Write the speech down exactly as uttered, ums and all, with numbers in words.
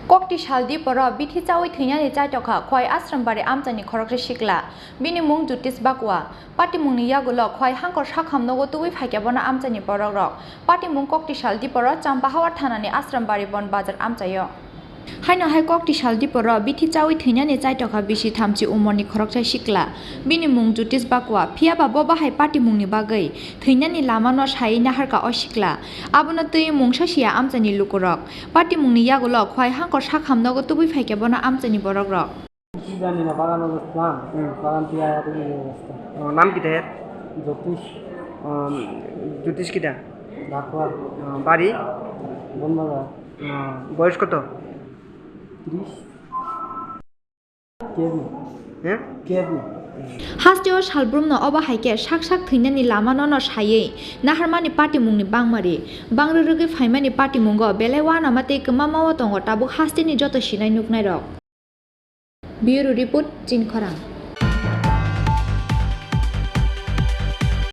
Kokti sal diporo bithi chaui thwinani chaitokha Khwai Asrambari amchaini khoroksa sikla. Bini mung Jyotish Bakwa. Patimungni yagulo Khwai hangkor sakham nogo tubui phaikha bono amchaini borokrok. Patimung kokti sal diporo Champahawar thanani Asrambari bon bazar amchaio. Haino hai kokti sal diporo bithi chaui thwinani chaitokha bisi thamchi umorni khoroksa sikla. Bini mung Jyotish Bakwa, phiyaba bo bahai patimungni bagwi thwinani lamano saiwi naharkha o sikla. Abono twiwi mungsa siya amchaini lukurok. Patimungni yagulo Khwai hangkor sakham nogo tubui phaikha bono amchaini borokrok. Ki jani na bagan obostha, hmm, bagan tiya tumi obostha. Oh, nam kita ya? Jyotish. Um, Jyotish kita? Bakwa. Uh, bari? Bonbaga. Uh, boyos koto? Tris. Kebi. He? Kebi. Hasteo salbrumno obo hai khe sak sak thwinani lamano no saiwi naharmani patimungni bangmari. Bangri rwgwi phaimani patimungo belai uanama tei kwmamao tongo tabuk hasteni joto sinai nuknairok. Bureau Report, Chini Khorang.